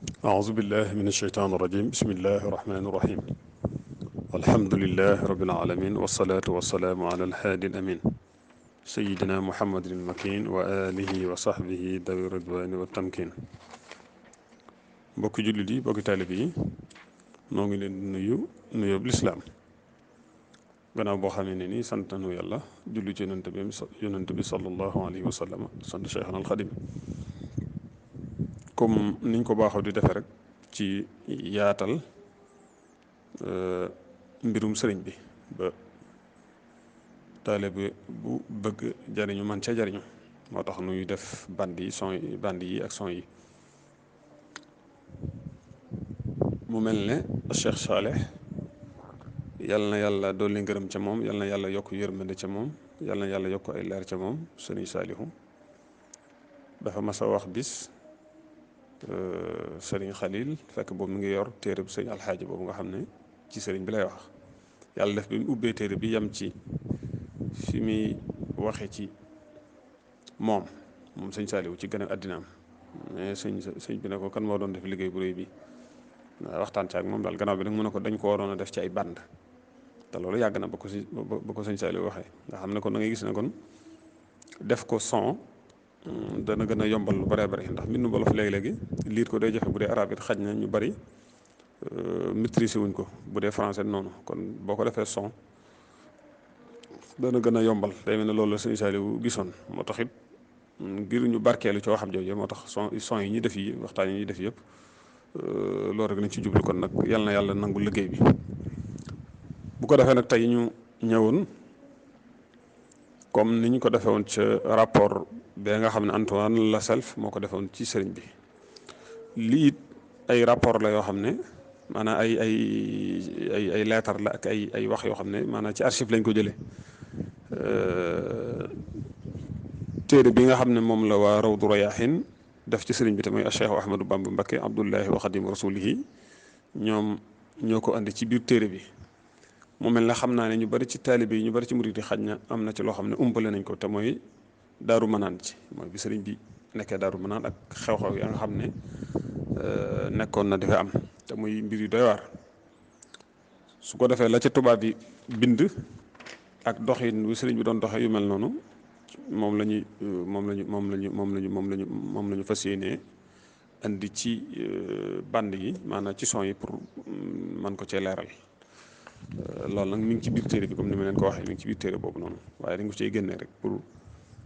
أعوذ بالله من الشيطان الرجيم بسم الله الرحمن الرحيم الحمد لله رب العالمين والصلاة والسلام على الهادي الأمين سيدنا محمد المكين وآله وصحبه ذوي الرضوان والتمكين mbokki jullit yi mbokki taalib yi noo ngi leen di nuyu nuyoo lislaam gannaaw boo xamee ne nii sant nañu yàlla julli ci yonent bi sallallahu alayhi wa sallam sant Cheikhna al Xadim comme niñ ko baaxoo di defee rek ci yaatal mbirum sëriñ bi ba taalibe bu bëgg jariñu man ca jariñu moo tax nuy def band yi ak son yi mu mel ne Cheikh Saalih yal na yàlla dolli ngërëm ca moom yal na yàlla yokk yërmande ca moom yal na yàlla yokk ay leer ca moom sëriñ Saalihu dafa mas a wax bis sëriñ Xalil fekk boobu mi ngi yor téere bi sëriñ alxaaji boobu nga xam ne ci sëriñ bi lay wax yàlla def bi mu ubbee téere bi yam ci fi muy waxe ci moom sëñ Saalihu ci gën a àddinaam mais sëñ bi ne ko kan moo doon def liggéey bu réy bi waxtaan ci ak moom daal gannaaw bi nag mu ne ko dañ ko waroon a def ci ay band te loolu yàgg na ba ko sëñ Saalihu waxee nga xam ne kon da ngay gis ne kon def ko son dana gën a yombal lu bëree bëri ndax mbindu wolof léegi-léegi liir ko day jafe bu dee arab it xaj na ñu bëri maîtriser wuñ ko bu dee français noonu kon boo ko defee son dana gën a yombal day mel ne loolu la sëñ Saalihu gisoon moo tax it ngir ñu barkeelu ci waxam jooju moo tax son yi ñuy def yi waxtaan yi ñuy def yëpp loolu rek nañ ci jublu kon nag yal na yàlla nangu liggéey bi bu ko defee nag tey ñu ñëwoon comme ni ñu ko defee woon ca rapport bee nga xam ne Antoine Lasself moo ko defoon ci sëriñ bi lii it ay rapport la yoo xam ne maanaam ay leetar la ak ay wax yoo xam ne maanaam ci archive lañ ko jëlee téere bi nga xam ne moom la waa Rawdu Rayaahin def ci sëriñ bi te mooy Cheikh Ahmadou Bamba Mbacké Abdullahi wa Xadim Rasulihi ñoom ñoo ko andi ci biir téere bi mu mel ne xam naa ne ñu bari ci taalibe yi ñu bari ci murid yi xaj na am na ci loo xam ne umpale nañ ko te mooy daaru manaan ci mooy bi sëriñ bi nekkee daaru manaan ak xew-xew ya nga xam ne nekkoon na dafa am te muy mbir yu doy waar su ko defee la ca tubaab bi bind ak doxin wi sëriñ bi doon doxee yu mel noonu moom la ñu fas yéenee andi ci band yi maanaam ci son yi pour man ko cee leeral loolu nag mi ngi ci biir téere bi comme ni ma leen ko waxee mi ngi ci biir téere boobu noonu waaye dañ ko ciy génnee rek pour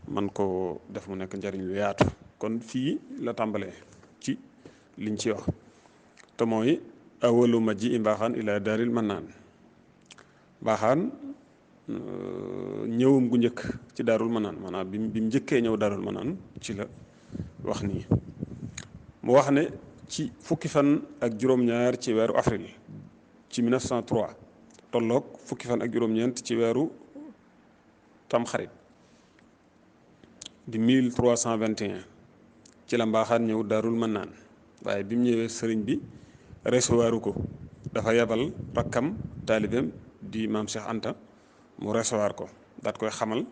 man ko def mu nekk njariñ lu yaatu kon fii la tàmbalee ci liñ ci wax te mooy awalu ma ji i mbaaxaan ila daaril mannaan mbaaxaan ñëwum gu njëkk ci daarul manaan maanaam bi mu njëkkee ñëw daarul manaan ci la wax nii mu wax ne ci fukki fan ak juróom-ñaar ci weeru avril ci 1903 tolloog fukki fan ak juróom-ñeent ci weeru tamxarit di 1321 ci la mbaaxaan ñëw daarul manaan waaye bi mu ñëwee sëriñ bi recevoiru ko dafa yebal rakkam taalibeem di maam Cheikh Anta mu recevoir ko daat koy xamal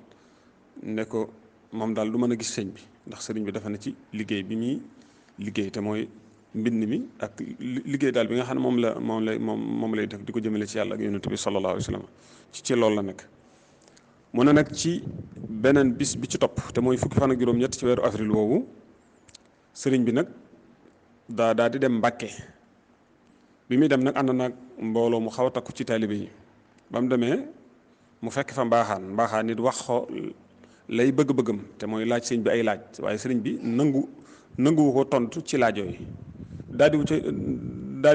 ne ko moom daal du mën a gis sëñ bi ndax sëriñ bi dafa ne ci liggéey bi muy liggéey te mooy mbind mi ak liggéey daal bi nga xam ne moom lay def di ko jëmale ci yàlla ak yonent bi sallallahu alayhi wa sallam ci loolu la nekk mu ne nag ci beneen bis bi ci topp te mooy fukki fan ak juróom-ñett ci weeru avril woowu sëriñ bi nag daa di dem Mbàkke bi muy dem nag ànd nag mbooloo mu xaw a takku ci taalibe yi ba mu demee mu fekk fa mbaaxaan nit wax ko lay bëgg-bëggam te mooy laaj sëriñ bi ay laaj waaye sëriñ bi nanguwu ko tontu ci laaj yooyu daal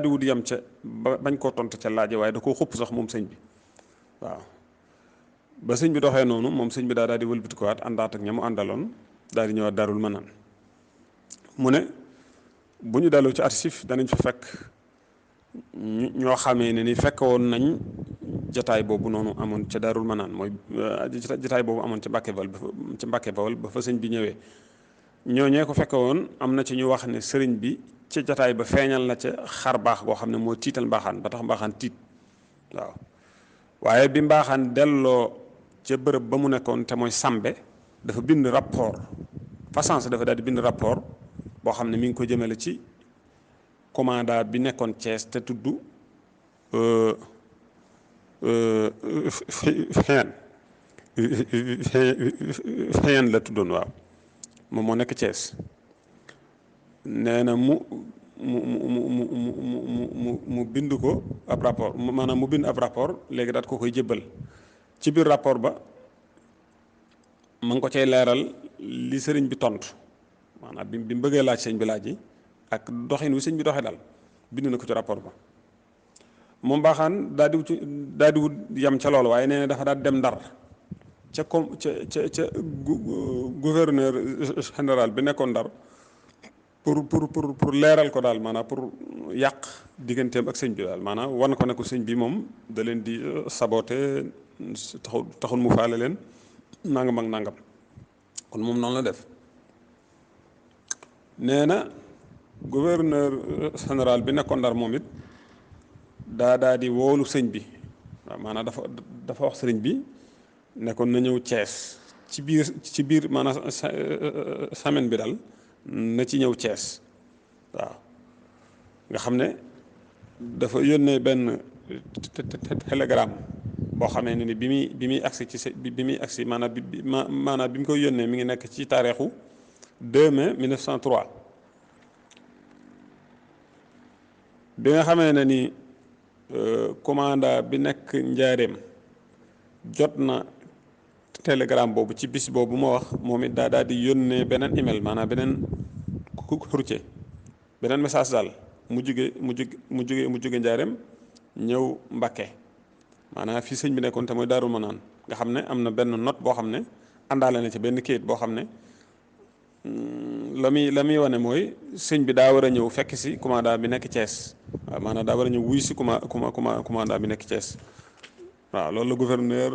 di wut yam ca bañ koo tontu ca laaje waaye da koo xupp sax moom sëñ bi waaw ba sëñ bi doxee noonu moom sëñ bi daal di wëlbatikuwaat àndaat ak ña mu àndaloon daal di ñëwaat Daarul Manaan mu ne bu ñu delloo ci archive danañ fa fekk ñoo xamee ne ni fekk woon nañ jataay boobu noonu amoon ca Daarul Manaan mooy jataay boobu amoon ca Mbàkke Bawol ba fa sëñ bi ñëwee ñooñee ko fekk woon am na ci ñu wax ne sëriñ bi ca jataay ba feeñal na ca xar baax goo xam ne moo tiital mbaaxaan ba tax mbaaxaan tiit waaw waaye bi mbaaxaan delloo ca bërëb ba mu nekkoon te mooy Sambe dafa bind rapport fa sens dafa daal di bind rapport boo xam ne mi ngi ko jëmale ci commandant bi nekkoon Thiès te tudd Fayeen Fayeen la tuddoon waaw moom moo nekk Thiès nee na mu bind ko ab rapport maanaam mu bind ab rapport léegi daat ko koy jébbal ci biir rapport ba ma ngi ko cay leeral li sëriñ bi tontu maanaam bi mu bëggee laaj sëñ bi laaj yi ak doxin wi sëñ bi doxee daal bind na ko ci rapport ba moom baaxaan daal di wut yam ca loolu waaye nee na dafa daal dem Ndar ca gouverneur général bi nekkoon Ndar pour leeral ko daal maanaam pour yàq digganteem ak sëñ bi daal maanaam wan ko ne ko sëñ bi moom da leen di saboté taxul mu faale leen nangam ak nangam kon moom noonu la def nee na gouverneur général bi nekkoon Ndar moom it daa di woolu sëñ bi waaw maanaam dafa wax sëriñ bi nekkoon na ñëw Thiès ci biir maanaam semaine bi daal na ci ñëw Thiès waaw nga xam ne dafa yónnee benn télégramme boo xamee ne ni bi muy agsi bi muy agsi maanaam bi mu koy yónnee mi ngi nekk ci taarixu 2 mai 1903 bi nga xamee ne ni commandant bi nekk Njaareem jot na télégramme boobu ci bis boobu ma wax moom it daal di yónnee beneen email maanaam beneen courrier beneen message daal mu jóge Njaareem ñëw Mbakke maanaam fii sëñ bi nekkoon te mooy Daaru Manaan nga xam ne am na benn note boo xam ne àndaale na ci benn kayit boo xam ne la muy wane mooy sëñ bi daa war a ñëw fekk si commandant bi nekk Thiès waaw maanaam daa war a ñëw wuy si commandant bi nekk Thiès waaw loolu la gouverneur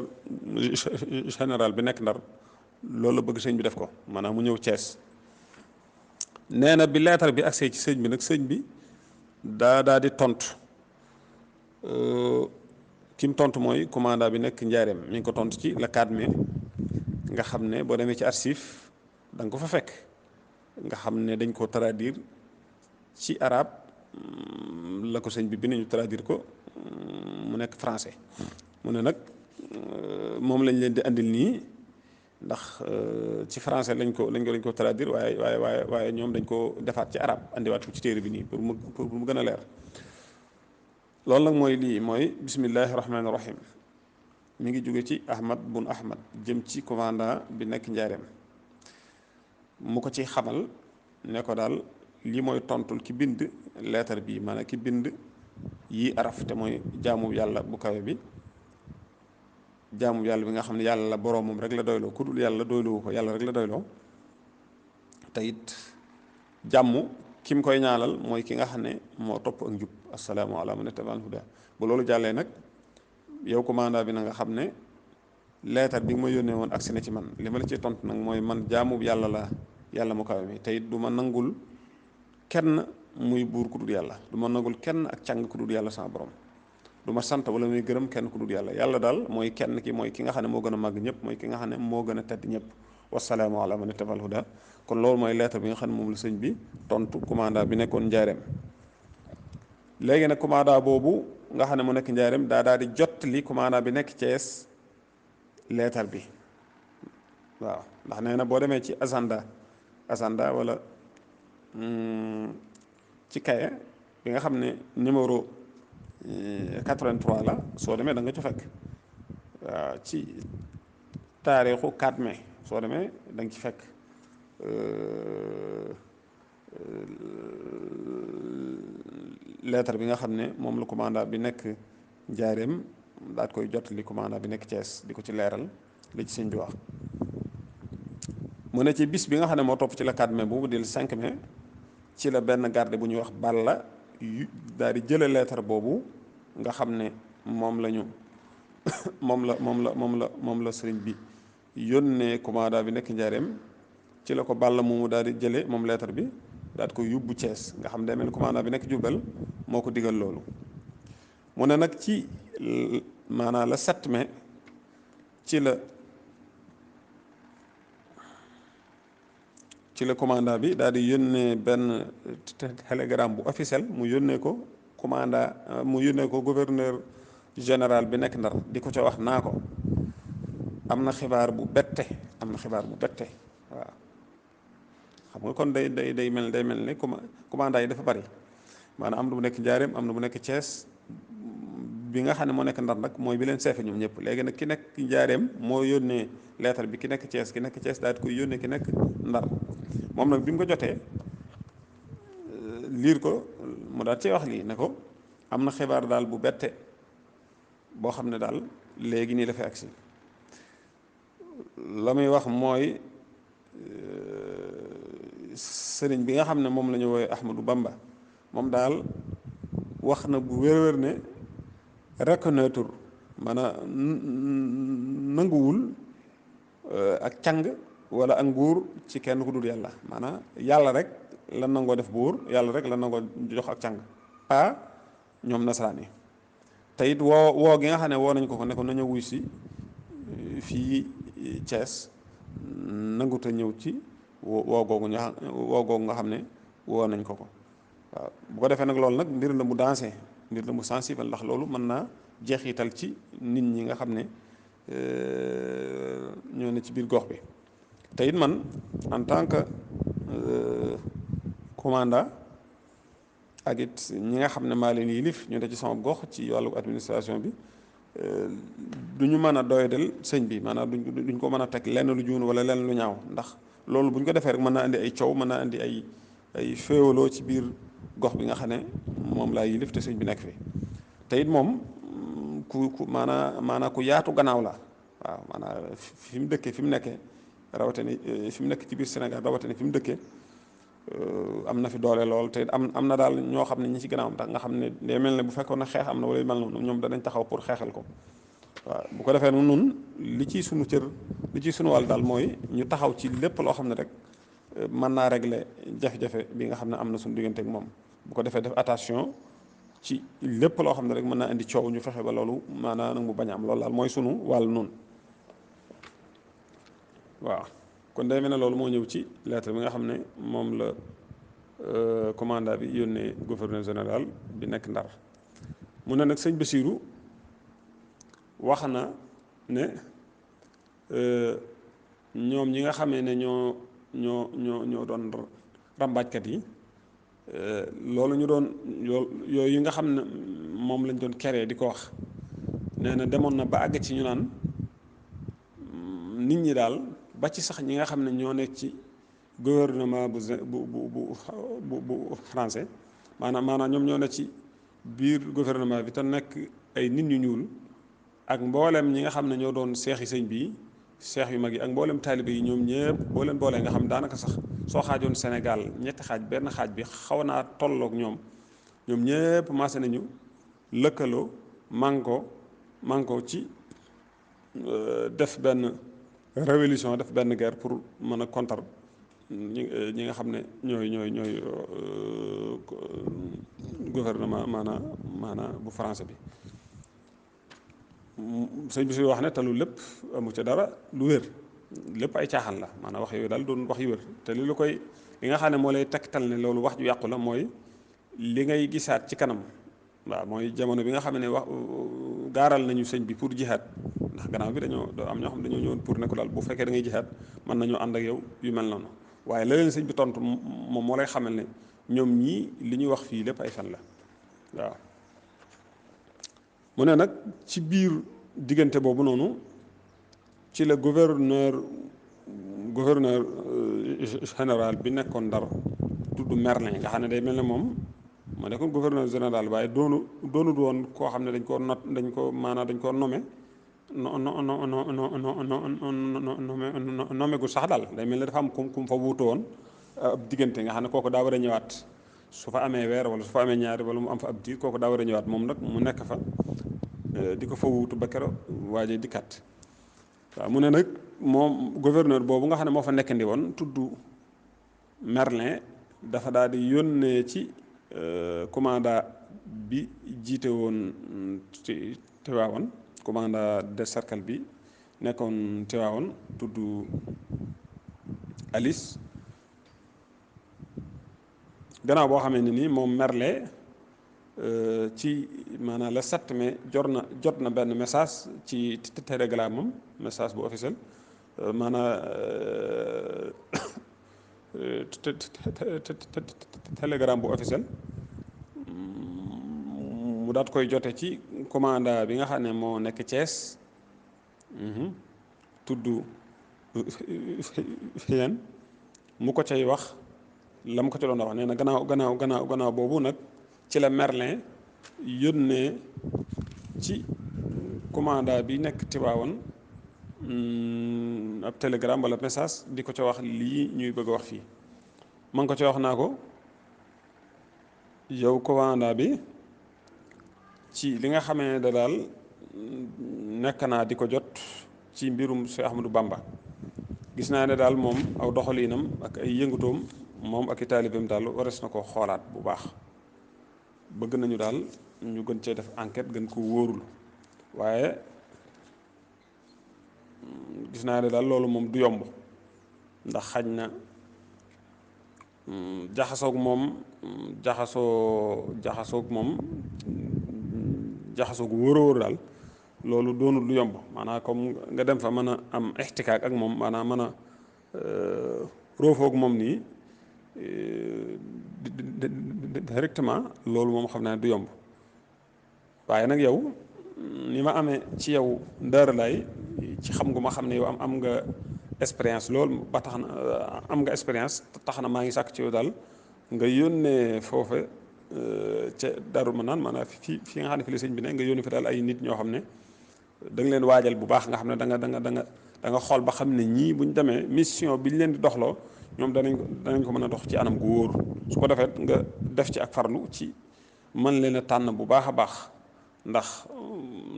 général bi nekk Ndar loolu la bëgg sëñ bi def ko maanaam mu ñëw Thiès nee na bi leetar bi agsee ci sëñ bi nag sëñ bi daa di tontu ki mu tontu mooy commandant bi nekk Njaareem mi ngi ko tontu ci le 4 mai nga xam ne boo demee ci archive da nga ko fa fekk nga xam ne dañ ko traduire ci arabe la ko sëñ bi bind ñu traduire ko mu nekk français mu ne nag moom lañ leen di andil nii ndax ci français lañ ko traduire waaye ñoom dañ ko defaat ci arabe andiwaat ko ci téere bi nii pour mu gën a leer loolu nag mooy lii mooy bismillahi rahmaani rahim mi ngi jóge ci Ahmad bun Ahmad jëm ci commandant bi nekk Njaareem mu ko ci xamal ne ko daal lii mooy tontul ki bind leetar bi maanaam ki bind yii araf te mooy jaamu yàlla bu kawe bi jaamu yàlla bi nga xam ne yàlla la boroomam rek la doyloo ku dul yàlla doyloo ko yàlla rek la doyloo te it jàmm ki mu koy ñaanal mooy ki nga xam ne moo topp ak njub assalaamu ala man ittaba'al huda bu loolu jàllee nag yow commandant bi na nga xam ne leetar bi nga ma yónnee woon agsi na ci man li ma la ci tontu nag mooy man jaamu yàlla la yàlla mu kawe mi te it du ma nangul kenn muy buur ku dul yàlla du ma nangul kenn ak càng ku dul yàlla sama borom du ma sant wala muy gërëm kenn ku dul yàlla yàlla daal mooy kenn ki mooy ki nga xam ne moo gën a màgg ñëpp mooy ki nga xam ne moo gën a tedd ñëpp wasalaamu ala man ittaba'al huda kon loolu mooy lettre bi nga xam ne moom la sëñ bi tontu commandant bi nekkoon Njaareem léegi nag commandant boobu nga xam ne mu nekk Njaareem daal di jottali commandant bi nekk Thiès lettre bi waaw ndax nee na boo demee ci agenda wala ci kaye bi nga xam ne numéro 83 la soo demee da nga ci fekk waaw ci taarixu 4 mai soo demee da nga ci fekk lettre bi nga xam ne moom la commandant bi nekk Njaareem daal koy jottali commandant bi nekk Thiès di ko ci leeral li ci sëñ bi wax mu ne ci bis bi nga xam ne moo topp ci la 4 mai boobu di le 5 mai ci la benn garde bu ñuy wax Balla daal di jële lettre boobu nga xam ne moom la sëriñ bi yónnee commandant bi nekk Njaareem ci la ko Balla moomu daal di jële moom lettre bi daal di ko yóbbu Thiès nga xam ne mel commandant bi nekk Diourbel moo ko digal loolu mu ne nag ci maanaam la 7 mai ci la commandant bi daal di yónnee benn télégramme bu officiel mu yónnee ko commandant mu yónnee ko gouverneur général bi nekk Ndar di ko ca wax naa ko am na xibaar bu bette am na xibaar bu bette waaw xam nga kon day mel ne commandant yi dafa bari maanaam am na bu nekk Njaaréem am na bu nekk Thiès bi nga xam ne moo nekk Ndar nag mooy bi leen seefe ñoom ñëpp léegi nag ki nekk Njaaréem moo yónnee lettre bi ki nekk Thiès daal di koy yónnee ki nekk Ndar moom nag bi mu ko jotee liir ko mu daal cee wax lii ne ko am na xibaar daal bu bette boo xam ne daal léegi nii la fi agsi la muy wax mooy sëriñ bi nga xam ne moom la ñu woowee Ahmadou Bamba moom daal wax na bu wér-wér ne reconnaître maanaam nanguwul ak càng wala ak nguur ci kenn ku dul yàlla maanaam yàlla rek la nangoo def buur yàlla rek la nangoo jox ak càng ñoom nasaraan yi te it woo gi nga xam ne woo nañ ko ne ko nañu wuy si fii Thiès nangu te ñëw ci woo googu nga xam ne woo nañ ko waaw bu ko defee nag loolu nag mbir la mu dansé mbir la mu sensible ndax loolu mën naa jeexital ci nit ñi nga xam ne ñoo ne ci biir gox bi te it man en tant que commandant ak it ñi nga xam ne maa leen yilif ñu ne ci sama gox ci wàllu administration bi du ñu mën a doyadal sëñ bi maanaam duñ ko mën a teg lenn lu juun wala lenn lu ñaaw ndax loolu bu ñu ko defee rek mën naa indi ay coow mën naa indi ay féewaloo ci biir gox bi nga xam ne moom laa yilif te sëñ bi nekk fi te it moom ku maanaa ku yaatu gannaaw la waaw maanaam fi mu dëkkee fi mu nekkee rawatina fi mu nekk ci biir Sénégal rawatina fi mu dëkkee am na fi doole lool te am na daal ñoo xam ne ñi ci gannaawam tax nga xam ne day mel ne bu fekkoon ne xeex am na wala yu mel noonu ñoom danañ taxaw pour xeexal ko waaw bu ko defee nun li ci sunu cër li ci sunu wàll daal mooy ñu taxaw ci lépp loo xam ne rek mën naa régler jafe-jafe bi nga xam ne am na suñu diggante ak moom bu ko defee def attention ci lépp loo xam ne rek mën naa indi coow ñu fexe ba loolu maanaam nag mu bañ a am loolu daal mooy sunu wàll nun waaw kon day mel ne loolu moo ñëw ci lettre bi nga xam ne moom la commandant bi yónnee gouverneur général bi nekk Ndar mu ne nag sëñ Bassirou wax na ne ñoom ñi nga xamee ne ñoo doon rambaajkat yi loolu ñu doon yooyu yi nga xam ne moom lañ doon keree di ko wax nee na demoon na ba àgg ci ñu naan nit ñi daal ba ci sax ñi nga xam ne ñoo nekk ci gouvernement bu français maanaam ñoom ñoo nekk ci biir gouvernement bi te nekk ay nit ñu ñuul ak mboolem ñi nga xam ne ñoo doon seexi sëñ bi seex yu mag yi ak mboolem taalibe yi ñoom ñëpp boo leen boolee nga xam daanaka sax soo xaajoon Sénégal ñetti xaaj benn xaaj bi xaw naa tolloog ñoom ñëpp maase nañu lëkkaloo manko ci def benn révolution def benn guerre pour mën a contre ñi nga xam ne ñooy gouvernement maanaam bu français bi sëñ bi suy wax ne te lu lépp amu ca dara lu wér lépp ay caaxaan la maanaam wax yooyu daal doon wax yu wér te li nga xam ne moo lay tegtal ne loolu wax ju yàqu la mooy li ngay gisaat ci kanam waaw mooy jamono bi nga xam ne wax gaaral nañu sëñ bi pour jihaad ndax gannaaw bi dañoo am ñoo xam dañoo ñëwoon pour ne ko daal bu fekkee da ngay jihaad mën nañoo ànd ak yow yu mel noonu waaye la leen sëñ bi tontu moom moo lay xamal ne ñoom ñii li ñuy wax fii lépp ay fen la waaw mu ne nag ci biir diggante boobu noonu ci la gouverneur général bi nekkoon Ndar tudd Merlin nga xam ne day mel ne moom ma nekkoon gouverneur général waaye doonut woon koo xam ne dañ koo nommé nommé gu sax daal day mel ne dafa am kum fa wuutu woon ab diggante nga xam ne kooku daa war a ñëwaat su fa amee weer wala su fa amee ñaari wala mu am fa ab diir kooku daa war a ñëwaat moom nag mu nekk fa di ko fa wuutu ba keroog waaje dikkat waaw mu ne nag moom gouverneur boobu nga xam ne moo fa nekkandi woon tudd Merlin dafa daal di yónnee ci commandant bi jiite woon Tivaouane commandant de cercle bi nekkoon Tivaouane tudd Alice gannaaw boo xamee ne nii moom Merle ci maanaam le 7 mai jot na benn message ci télégramme moom message bu officiel maanaam télégramme bu officiel mu daat koy jote ci commandant bi nga xam ne moo nekk Thiès tudd Fiyeen mu ko cay wax la mu ko ci doon wax nee na gannaaw boobu nag ci la Merlin yónnee ci commandant bi nekk Tivaouane ab télégramme wala message di ko ca wax lii ñuy bëgg a wax fii ma ngi ko ca wax naa ko yow commandant bi ci li nga xamee da daal nekk naa di ko jot ci mbirum Cheikh Ahmadou Bamba gis naa ne daal moom aw doxaliinam ak ay yëngutoom moom ak i taalibeem daal wares na ko xoolaat bu baax bëgg nañu daal ñu gën cee def enquête gën ko wóorul waaye gis naa ne daal loolu moom du yomb ndax xaj na jaxasoog moom jaxasoog wóor a wóor daal loolu doonul lu yomb maanaam comme nga dem fa mën a am ixtikaak ak moom maanaam mën a róofoog moom nii directement loolu moom xam naa du yomb waaye nag yow ni ma amee ci yow ndëralaay ci xam gu ma xam ne yow am nga expérience loolu ba tax na am nga expérience tax na maa ngi sàkk ci yow daal nga yónnee foofe ca Darou Manane maanaam fi nga xam ne fi la sëñ bi ne nga yónnee fa daal ay nit ñoo xam ne da nga leen waajal bu baax nga xam ne da nga xool ba xam ne ñii bu ñu demee mission bi ñu leen di doxloo ñoom danañ ko mën a dox ci anam gu wóor su ko defee nga def ci ak farlu ci mën leen a tànn bu baax a baax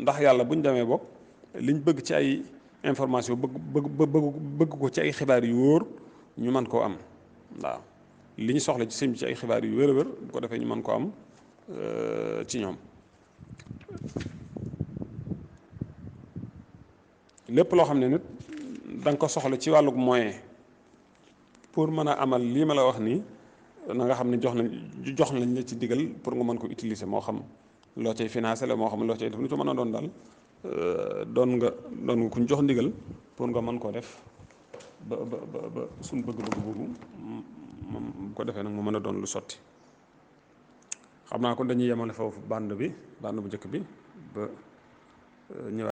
ndax yàlla bu ñu demee bokk liñ bëgg ci ay information bëgg ko ci ay xibaar yu wóor ñu mën koo am waaw li ñu soxla ci sëñ bi ci ay xibaar yu wér a wér bu ko defee ñu mën koo am ci ñoom lépp loo xam ne nit da nga ko soxla ci wàllug moyen pour mën a amal lii ma la wax nii na nga xam ne jox nañ la ci digal pour nga mën ko utiliser moo xam loo cay financé la moo xam loo cay def lu ci mën a doon daal doon nga kuñ jox ndigal pour nga mën koo def ba suñ bëgg-bëgg boobu moom bu ko defee nag mu mën a doon lu sotti xam naa kon dañuy yemale foofu bande bu njëkk bi ba ñëwaat